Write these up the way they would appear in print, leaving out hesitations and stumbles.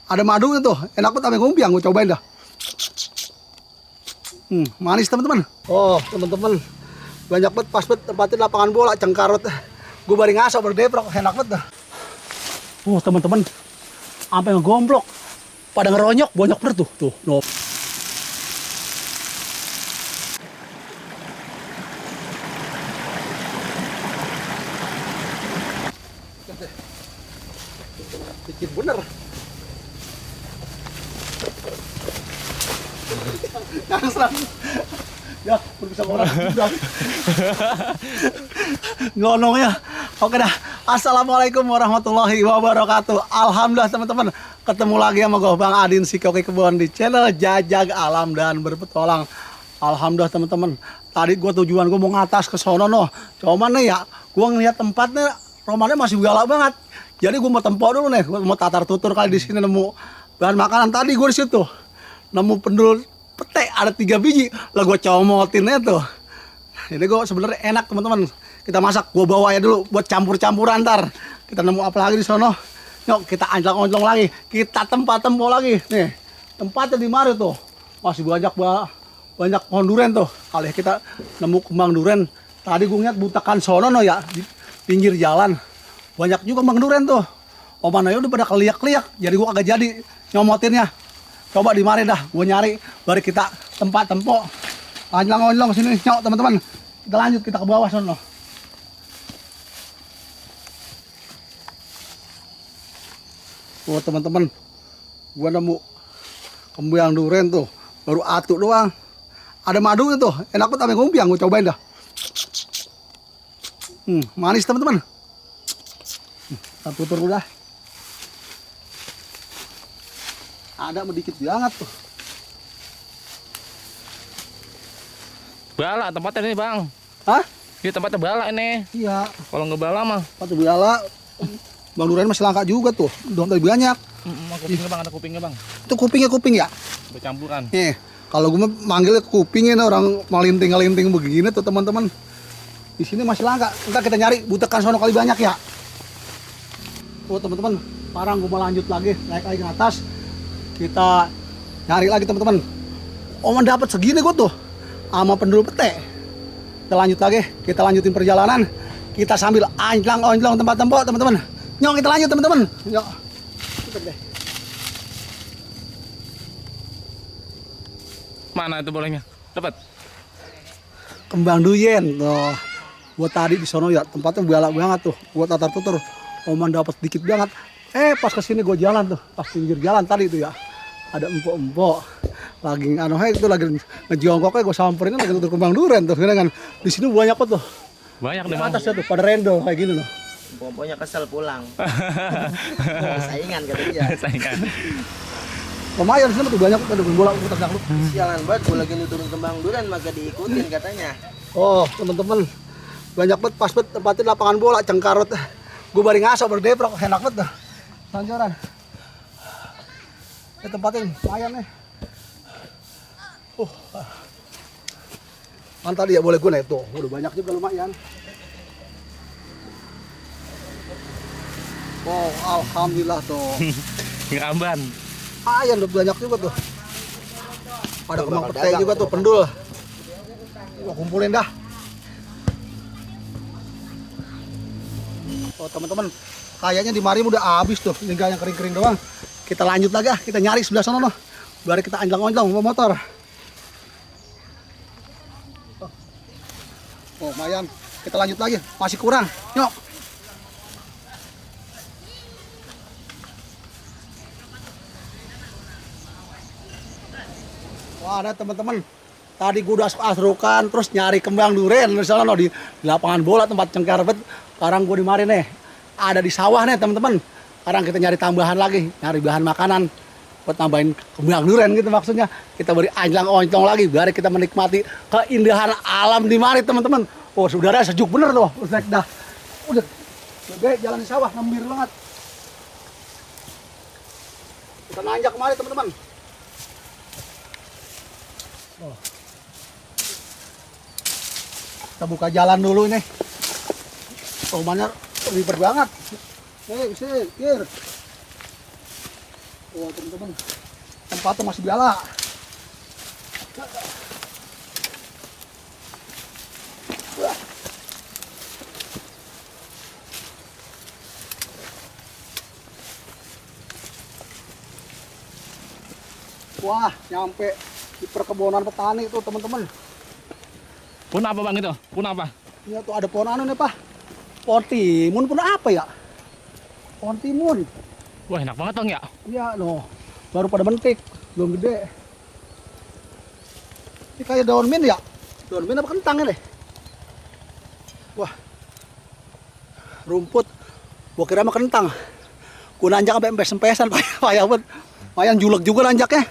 Ada madunya tuh, enak banget sama ngumpiang, gue cobain dah. Manis teman-teman. Oh teman-teman, banyak banget, pas banget tempatin lapangan bola Cengkarut. Gue baru ngasok berdeprok, enak banget dah. Teman-teman, sampai ngegomblok, pada ngeronyok, banyak bener tuh, no. Dikit bener. Jangan serang. Ya, bisa orang udah. Ngonong ya. Oke dah. Assalamualaikum warahmatullahi wabarakatuh. Alhamdulillah teman-teman, ketemu lagi sama gue Bang Adin si Koki Kebon di channel Jajag Alam dan Berpetualang. Alhamdulillah teman-teman. Tadi gue tujuan gue mau ngatas ke sono noh. Cuman nih ya, gue ngeliat tempatnya romannya masih galak banget. Jadi gue mau tempo dulu nih, gue mau tatar tutur kali di sini nemu bahan makanan. Tadi gue di situ nemu pendul pete ada 3 biji, lah gue comotinnya tuh. Ini gue sebenarnya enak teman-teman. Kita masak, gue bawa ya dulu buat campur-campuran ntar. Kita nemu apa lagi di sono? Yuk kita anjlong-onjlong lagi, kita tempo lagi. Nih tempatnya di mari tuh, masih banyak pohon duren tuh. Kali kita nemu kembang duren. Tadi gue ngeliat butakan sono no ya di pinggir jalan. Banyak juga kembang duren tuh. Omananya udah pada keliak-keliak, jadi gue kagak jadi nyomotinnya. Coba di mari dah, gue nyari, baru kita tempat tempo. Anjlong-onjlong sini, nyok teman-teman. Kita lanjut, kita ke bawah sono. Teman-teman, gue nemu kembang duren tuh, baru atuk doang. Ada madunya tuh, enak banget sama ngumpiang, gue cobain dah. Manis teman-teman. Kita tutur udah. Ada sedikit banget tuh. Bala tempatnya ini bang. Hah? Ini tempatnya bala ini. Iya. Kalau nggak bala mah. Patu biala. Bang duren masih langka juga tuh. Udah lebih banyak. Kupingnya bang, ada kupingnya bang. Itu kuping ya. Bercampuran. Nih, kalau gue manggilnya kupingnya orang melinting-linting begini tuh teman-teman. Di sini masih langka. Ntar kita nyari butekan sono kali banyak ya. Teman-teman, sekarang gue mau lanjut lagi, naik lagi ke atas. Kita nyari lagi teman-teman. Oman dapat segini gue tuh sama pendul pete. Kita lanjut lagi, kita lanjutin perjalanan. Kita sambil anjlang-onjlong tempat-tempat teman-teman. Nyong kita lanjut teman-teman. Yuk. Mana itu bolehnya? Dapat. Kembang duyen tuh. Buat tadi di sono ya tempatnya galak banget tuh. Buat tatar tutur. Oman dapat sedikit banget. Pas kesini gue jalan tuh, pas pinggir jalan tadi tuh ya, ada empok-empok lagi itu lagi ngejongkoknya, gue samperin lagi tutur kembang duren tuh, kan di sini banyak kok tuh. Banyak di atasnya tuh pada rendo kayak gini loh. Empok-empoknya kesel pulang. Saingan kata dia. Saingan. Lumayan sini tuh banyak tuh bola putar lu. Sialan banget, gue lagi nuturin kembang duren maka diikutin katanya. Teman-teman, banyak banget pas banget tempatin lapangan bola Cengkarut. Gue baru ngasok berdeprok, enak banget dah. Sanjoran. Tempatin lumayan nih. Mantap ya, boleh gue nih tuh. Udah banyak juga lumayan. Alhamdulillah tuh. Ngeramban. Lumayan udah banyak juga tuh. Ada kembang pete juga tuh, pendul. Gua kumpulin dah. Teman-teman, kayaknya di mari udah habis tuh, tinggal yang kering-kering doang. Kita lanjut lagi kita nyari sebelah sana noh. Baru kita anjlang-anjlang bawa motor. Lumayan, kita lanjut lagi, masih kurang. Yuk. Wah, ada teman-teman. Tadi gue udah asrukan, terus nyari kembang duren misalnya di lapangan bola tempat Cengkarut. Sekarang gue di mari nih, ada di sawah nih teman-teman. Sekarang kita nyari tambahan lagi, nyari bahan makanan buat nambahin kembang duren gitu maksudnya. Kita beri anjlang-onjlong lagi, biar kita menikmati keindahan alam di mari teman-teman. Saudara sejuk bener loh, udah jalan di sawah, nembir banget. Kita nanjak kemari teman-teman. Kita buka jalan dulu ini. Rumahnya ribet banget. Sini. Oh teman-teman, tempatnya masih biala. Wah, nyampe di perkebunan petani itu teman-teman. Pun apa bang itu? Pun apa? Ini tuh ada pohon anu nih Pak. Pohon timun pun apa ya? Pohon timun. Wah enak banget bang ya. Iya loh, baru pada bentik, belum gede. Ini kayak daun mint ya? Daun mint apa kentang ini? Wah, rumput. Gua kira mah kentang. Gua nanjak sampai empes-empesan, payah banget. Lumayan julek juga nanjaknya.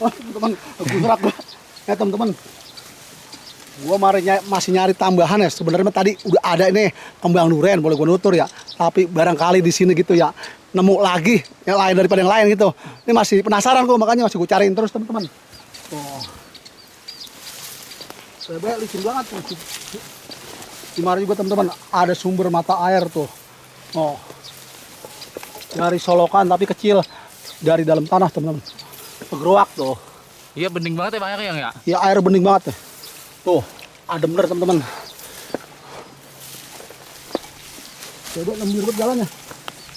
Teman-teman, gerak gua. Ya teman-teman, gua masih nyari tambahan ya. Sebenarnya tadi udah ada ini kembang duren, boleh gua nutur ya. Tapi barangkali di sini gitu ya, nemu lagi yang lain daripada yang lain gitu. Ini masih penasaran gua, makanya masih gua cariin terus teman-teman. Oh, sebenarnya licin banget tuh. Di mari juga teman-teman ada sumber mata air tuh. Oh, dari solokan tapi kecil dari dalam tanah teman-teman. Pegeruak tuh. Iya bening banget ya bang yang ya. Ya air bening banget tuh. Adem bener teman-teman. Coba lembir banget jalannya.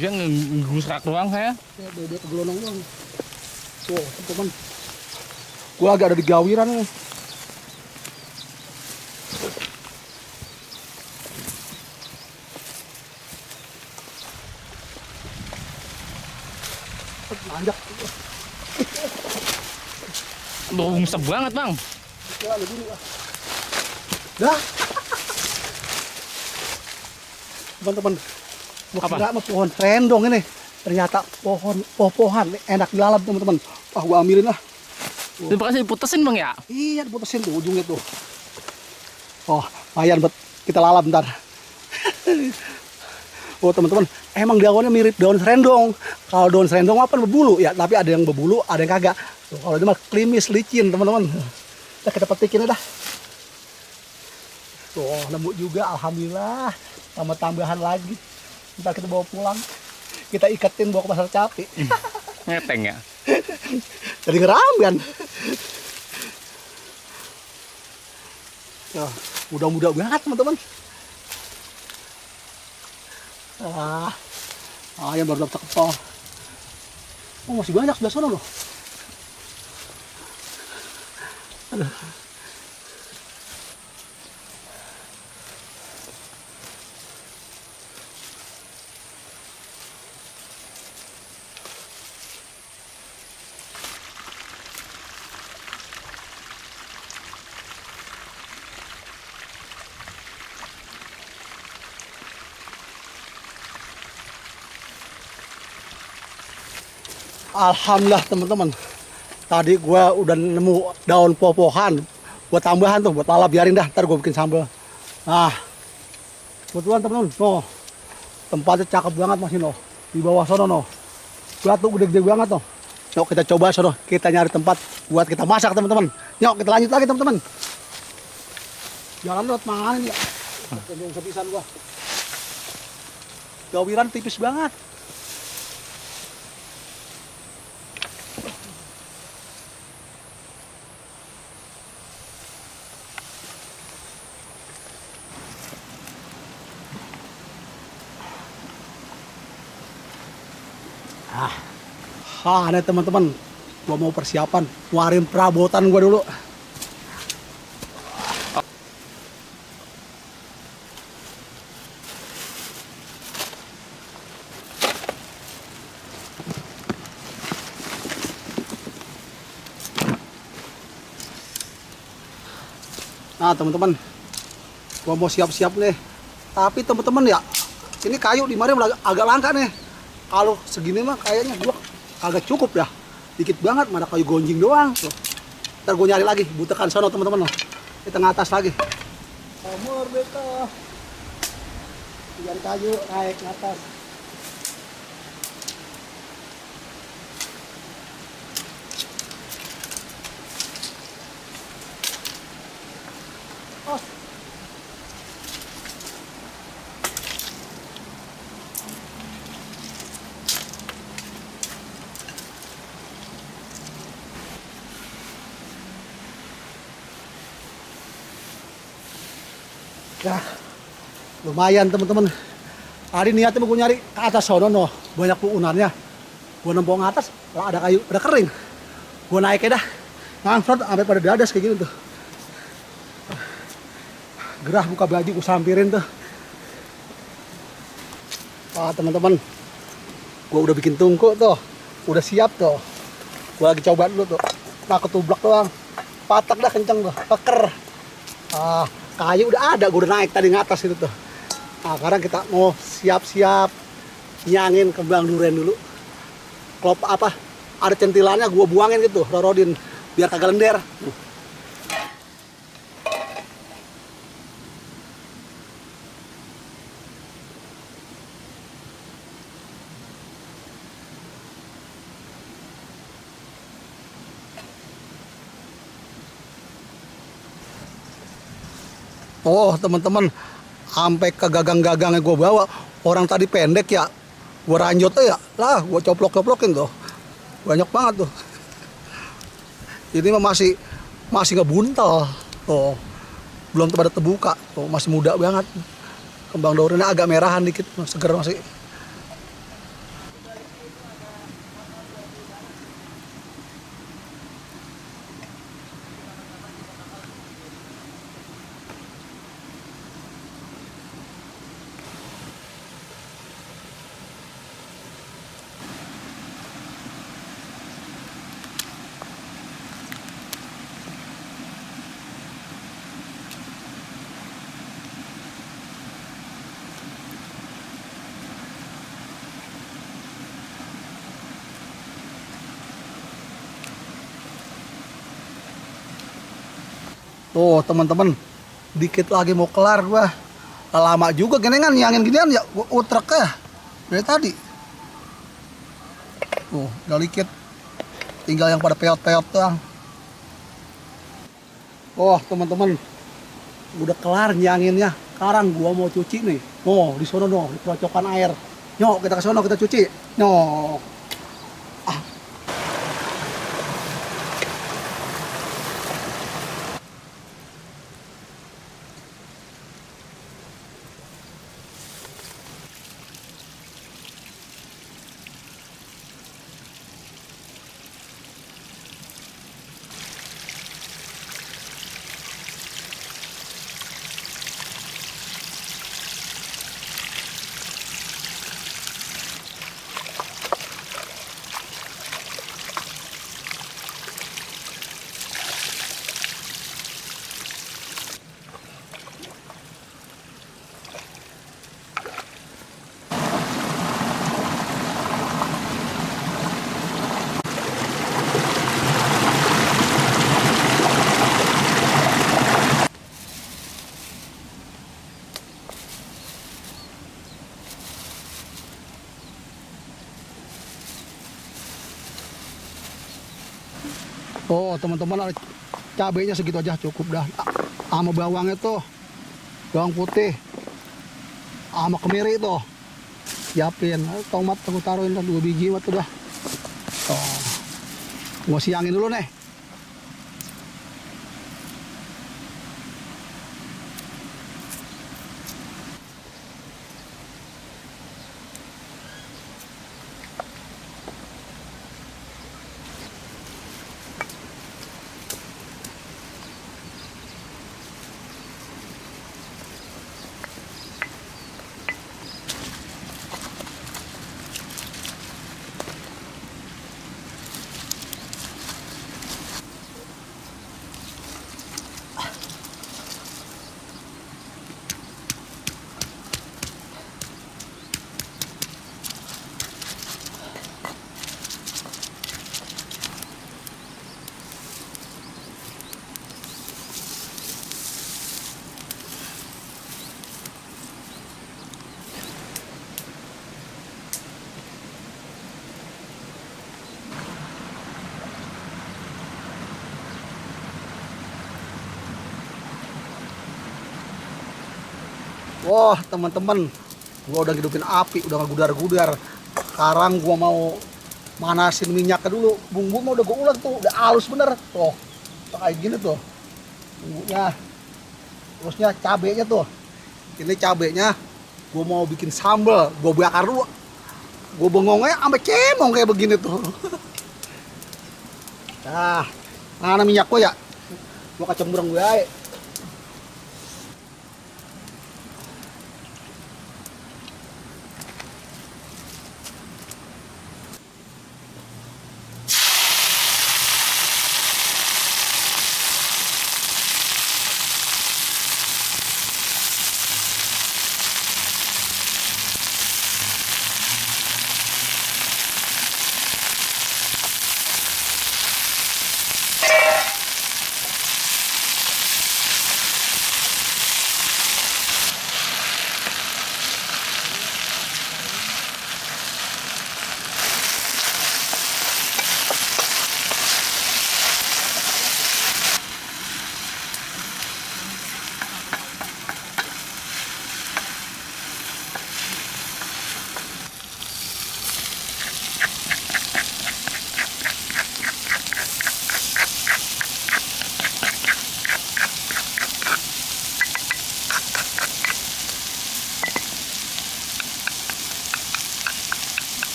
Dia ngegusrak doang saya. Ya beda kegelonong doang. Tuh teman-teman. Gua agak ada di gawiran nih. Nanjak. Bungsep banget bang. Ya, dulu lah. Dah. Teman-teman, gua Apa? kira mah pohon rendong ini. Ternyata pohon enak dilalap teman-teman. Wah, gua ambilin lah. Itu pasti diputesin bang ya. Iya, diputusin tuh ujungnya tuh. Oh, lumayan buat kita lalap ntar. Oh teman-teman, emang daunnya mirip daun serendong. Kalau daun serendong apa berbulu ya, tapi ada yang berbulu, ada yang kagak. Tuh, kalau itu mah klimis, licin teman-teman. Kita petikin aja dah. Tuh, nemu juga, alhamdulillah. Sama tambahan lagi. Ntar kita bawa pulang. Kita ikatin bawa ke pasar Capi. Ngeteng ya. Jadi ngeramban. Ya, mudah-mudah banget teman-teman. Yang baru dapat kepal. Oh masih banyak sebelah sana loh. Aduh. Alhamdulillah teman-teman. Tadi gua udah nemu daun popohan buat tambahan tuh, buat lalap, biarin dah, ntar gua bikin sambal. Nah, kebetulan teman-teman, no, tempatnya cakep banget masih no, di bawah sono no, batu gede-gede banget no. Yuk kita coba sono, kita nyari tempat buat kita masak teman-teman. Yuk kita lanjut lagi teman-teman. Jalan lewat mana nih ya? Yang sepisan gua. Gawiran tipis banget. Ada teman-teman, gua mau persiapan, warin perabotan gua dulu. Nah teman-teman, gua mau siap-siap nih. Tapi teman-teman ya, ini kayu di mari agak langka nih. Kalau segini mah kayaknya gua agak cukup dah. Dikit banget, mana kayu gonjing doang. Tuh. Ntar gua nyari lagi, butekan sono teman-teman. Kita ngatas lagi. Merdeka. Dari kayu naik ke atas. Oh. Ya, lumayan teman-teman. Tadi niatnya mau nyari ke atas sono no, banyak puunannya. Gua nempong atas, lah ada kayu, ada kering. Gua naik dah, langsung sampai pada dadas kayak gitu tuh. Gerah buka baju, gua sampirin tuh. Wah teman-teman, gua udah bikin tungku tuh, udah siap tuh. Gua lagi coba dulu tuh, nah ketublak doang, patak dah kenceng tuh, keker. Kayu udah ada, gue udah naik tadi ngatas itu tuh. Nah, sekarang kita mau siap-siap nyangin kembang duren dulu. Kalau apa ada centilannya gue buangin gitu, rorodin biar kagak lender. Oh teman-teman, sampai ke gagang-gagang yang gue bawa, orang tadi pendek ya, gue ranjut ya, lah gue coplok-coplokin tuh, banyak banget tuh. Ini mah masih ngebuntel, tuh belum pada terbuka, tuh masih muda banget. Kembang dorennya agak merahan dikit, seger masih. Tuh teman-teman, dikit lagi mau kelar gua. Lama juga genengan nyangin ginian ya, gua utrek ya dari tadi. Tuh, udah dikit. Tinggal yang pada peot-peot doang. Oh teman-teman, udah kelar nyanginnya. Sekarang gua mau cuci nih. Oh di sono dong, di kerocokan air. Nyok kita ke sono kita cuci. Nyok. Oh teman-teman, cabenya segitu aja cukup dah. Sama bawangnya tuh, bawang putih, sama kemiri tuh, siapin. Tomat aku taruhin 2 biji tuh dah. Oh, mau siangin dulu nih. Wah, teman-teman, gua udah hidupin api, udah ngegudar-gudar. Sekarang gua mau manasin minyaknya dulu. Bumbu mah udah gua ulek tuh, udah halus bener. Tuh, kayak gini tuh. Bumbunya. Terusnya cabenya tuh. Ini cabenya gua mau bikin sambal, gua bakar dulu. Gua bengongnya sampai cemong kayak begini tuh. Nah, mana minyak gua ya? Gua kecemburung gue aja.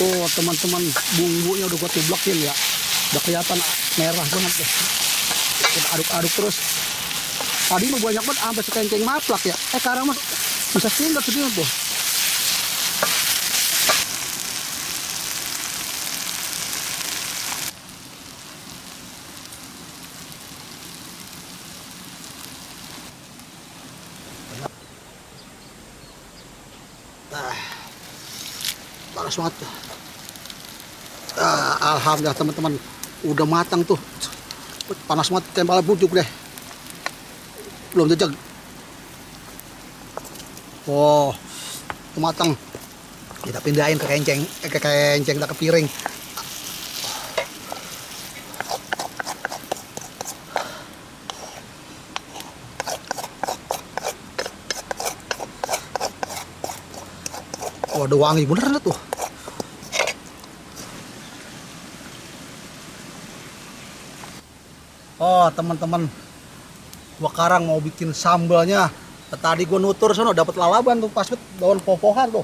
Tuh teman-teman, bumbunya udah gua teblokin ya, udah kelihatan merah banget deh. Kita aduk-aduk terus. Tadi mah banyak banget sampai sekenceng maplak ya. Sekarang mas bisa tinggal segini tuh. Nah, panas banget tuh. Alhamdulillah teman-teman, udah matang tuh. Panas banget, tempelnya bujuk deh. Belum jejak. Oh, udah matang. Kita pindahin ke kenceng, kita ke piring. Oh, udah wangi bener tuh. Oh teman-teman, gua sekarang mau bikin sambalnya. Tadi gua nutur sono dapat lalaban tuh pas daun popohan tuh,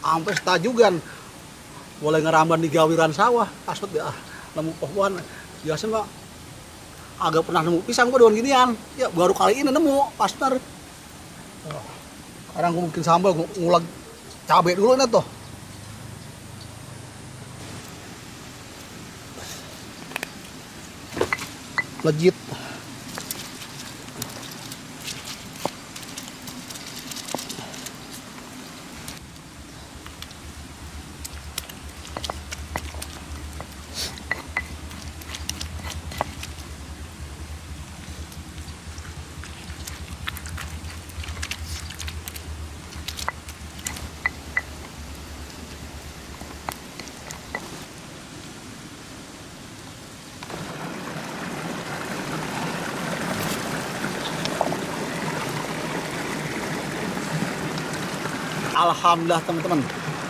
sampai setajugan. Boleh ngeramban di gawiran sawah, pas ya nemu popohan. Biasa nggak agak pernah nemu pisang gua daun ginian. Ya baru kali ini nemu pas bener. Sekarang gua bikin sambal, gua ngulag cabai dulu nih tuh. Legit. Alhamdulillah teman-teman,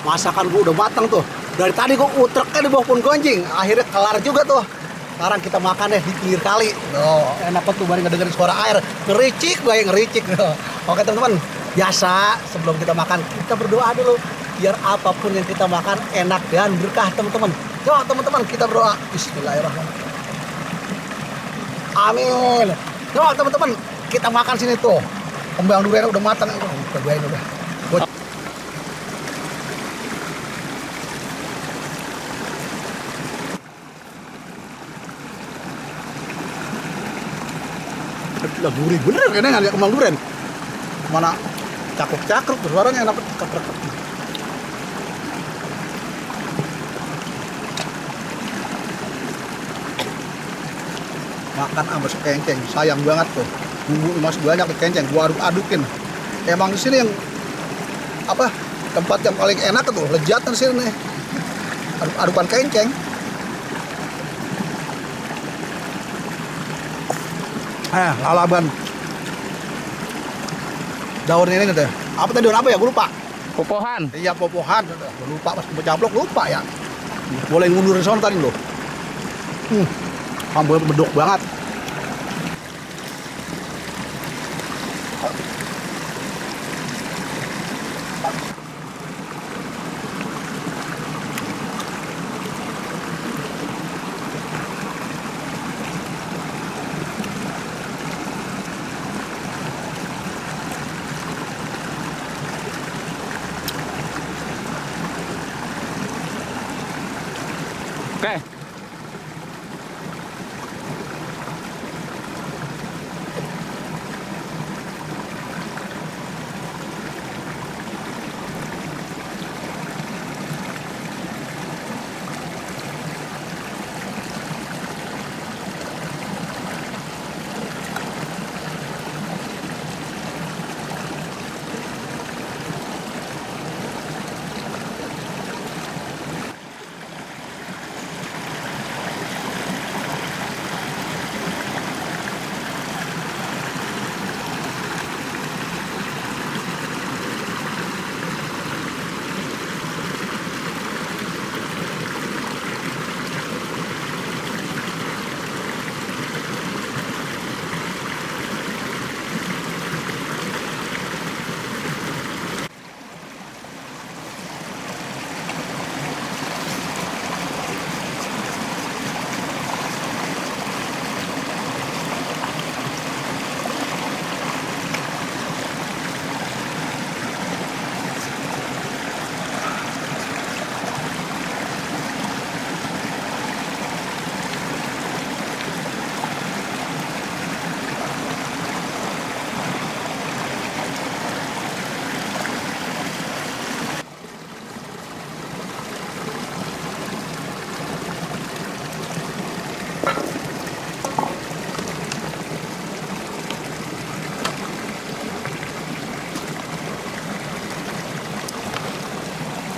masakan gua udah matang tuh. Dari tadi gua utreknya di bawah pohon gonjing, akhirnya kelar juga tuh. Sekarang kita makan deh di pinggir kali. Oh, enak banget tuh, baru ngedengerin suara air. Ngericik, baik ngericik. Oke teman-teman, biasa sebelum kita makan kita berdoa dulu biar apapun yang kita makan enak dan berkah teman-teman. Coba teman-teman kita berdoa. Bismillahirrahmanirrahim. Amin. Coba teman-teman kita makan sini tuh. Kembang durian udah matang. Cobain udah. Lah gurih bener kayaknya nggak lihat kembang durian. Mana cakruk-cakruk suaranya enak cakruk. Makan ambas kenceng, sayang banget tuh. Bumbu masih banyak di kenceng, gua aduk-adukin. Emang di sini yang apa tempat yang paling enak tuh, lezat di sini nih. Aduk-adukan kenceng. Lalaban. Daun ini deh. Apa tadi daun apa ya? Gue lupa. Popohan. Iya, popohan. Gue lupa pas mencaplok lupa ya. Boleh ngundurin sono tadi loh. Kamboja medok banget. Oke.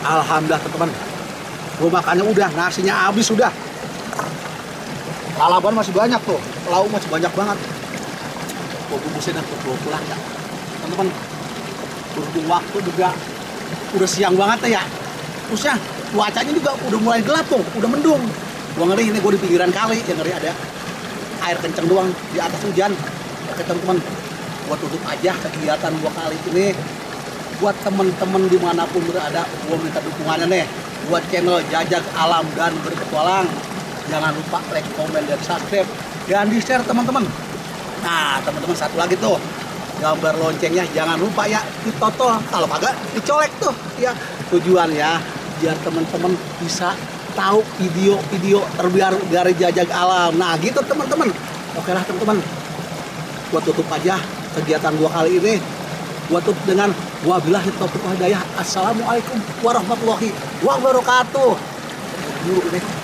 Alhamdulillah teman-teman. Gue makannya udah, nasinya habis sudah. Lalaban masih banyak tuh, lauk masih banyak banget. Gue bungkusin dan gue pulang ya. Teman-teman, berhubung waktu juga udah siang banget ya. Terusnya cuacanya juga udah mulai gelap tuh, udah mendung. Gue ngeri ini gue di pinggiran kali, yang ngeri ada air kenceng doang di atas hujan. Oke teman-teman, gue tutup aja kegiatan gue kali ini. Buat temen-temen dimanapun berada, gue minta dukungannya nih buat channel Jajag Alam dan Berpetualang. Jangan lupa like, komen, dan subscribe, dan di share teman-teman. Nah teman-teman, satu lagi tuh gambar loncengnya jangan lupa ya ditotol, kalau kagak dicolek tuh ya. Tujuan ya biar teman-teman bisa tahu video-video terbaru dari Jajag Alam. Nah gitu teman-teman. Oke lah teman-teman, gua tutup aja kegiatan gua kali ini. Gua tutup dengan wabillahi taufiq wal hidayah. Assalamualaikum warahmatullahi wabarakatuh. Dulu deh.